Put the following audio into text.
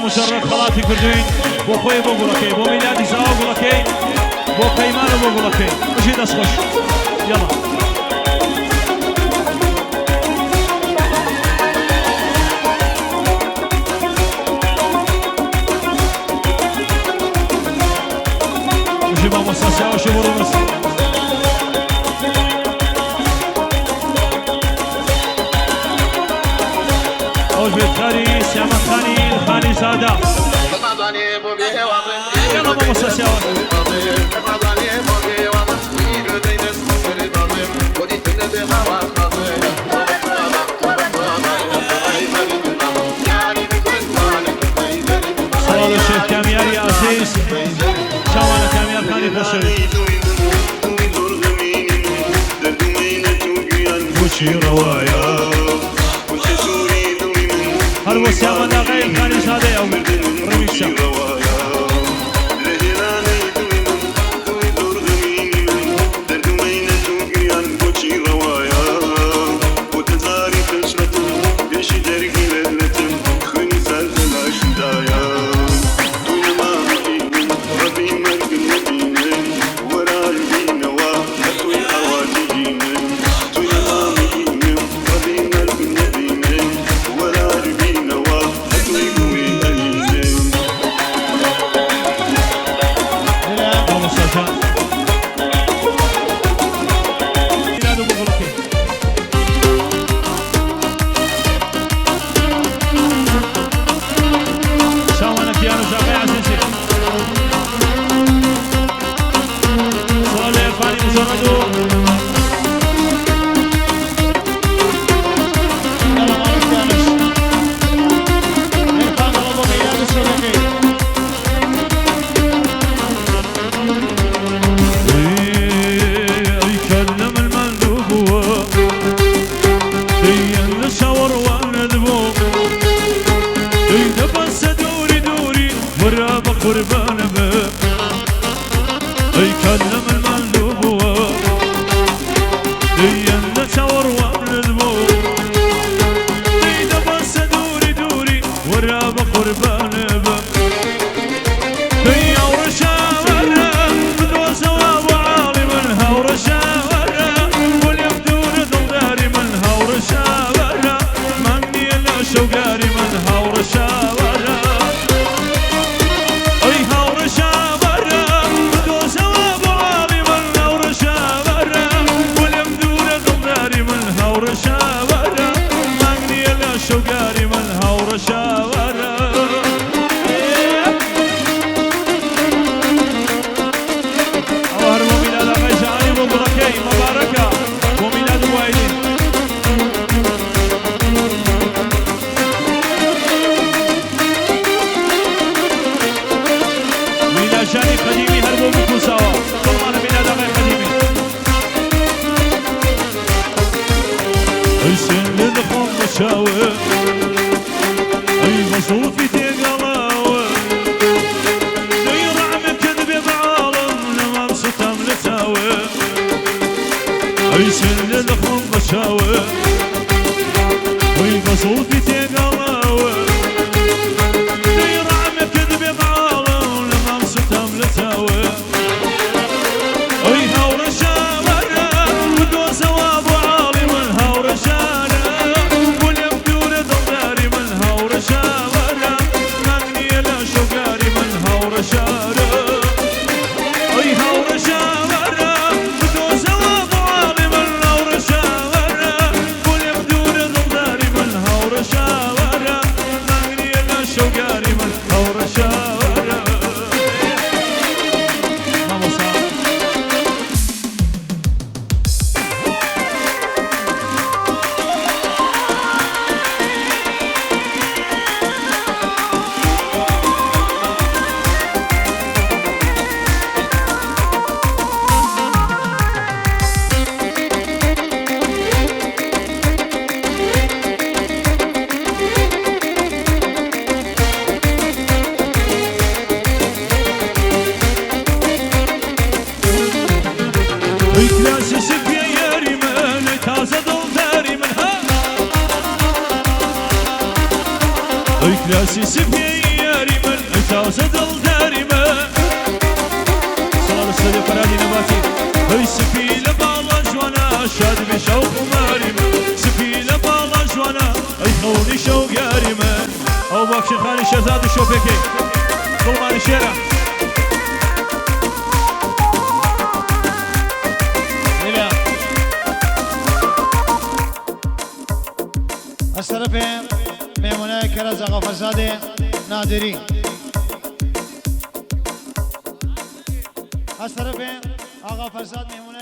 مجرد خەڵاتی کردوین بۆ خۆی بۆ گوڵەکەی بۆ میلادی زاوا گوڵەکەی بۆ پەیمان و بۆ گوڵەکەی بژی دەست خۆش یەڵا. بژی مامۆستا سیاوەشی بۆ ڕوونس. خۆش بێت کاری سیامەند خانی خانی زادە. یاڵا مامۆستا سیاوەند. سڵاو لە شێخ کامیاری ئازیز چاوانە کامیار خانی خۆشەویست. هەر بۆ سیامەند ئاغای خانی زادەیە ئەو ڕیمیکسە. مامۆستا جان میلاد و بۆ گوڵەکەی. چاوانە کیانوش ئاغای عەزیزی. سڵاو لە عیرفانی مجەڕەد و یاڵا مامۆستا کیانوش. عیرفان دەڵێ بۆ میلاد و شەوەکەی. يكلم المندوب الشاور والندبو بس دوري دوري ورا قربان به يكلم المندوب الشاور والندبو بس دوري دوري ورا قربان به شوقاري من هور شاورا. ئەوە هەر بۆ میلاد ئاغای جەهانی بۆ گوڵەکەی مبارەکە بۆ میلاد و وایلین. میلاد جانی قەدیمی هەر بۆ بکوساوە دڵمانە میلاد ئاغای قەدیمی. ئەی سێن لێ دەخۆم بە چاوە ئەی بە زوڵفی تێگەڵاوە دەی ڕەعمە کردبێ بە عاڵم نەمام ستەم لە چاوە ئەی سێن لێ دەخۆم بە چاوە ئەی بە زوڵفی تێگەڵاوە دەی ڕەعمە کردبێ بە عاڵم نەمام ستەم لە چاوە ئەی هاوڕە شاوەرە بدۆزەوە بۆ عاڵی من هاوڕە شارە بۆ لێم دوورە دڵداری من هاوڕە شاوەرە مانگ نییە لە شەوگاری من هاوڕە شارە ئەی هاوڕە شاوەرە بدۆزەوە بۆ عاڵی من هاوڕە شاوەرە بۆ لێم دوورە دڵداری من هاوڕە شاوەرە مانگ نییە لە شەوگاری من هاوڕە شاوەرە. مامۆستا کلاسی سپیە یاری من تازە دڵداری من ها ئەی کلاسی سپیە یاری خەونی شەوگاری من. ئەو بۆ افشین خانی شێرزاد و شۆپێکەی دڵمانی شێرە. لیلیا از طرف مهمانای کرج آقا فرزاد نادری، از طرف آقا فرزاد مهمانای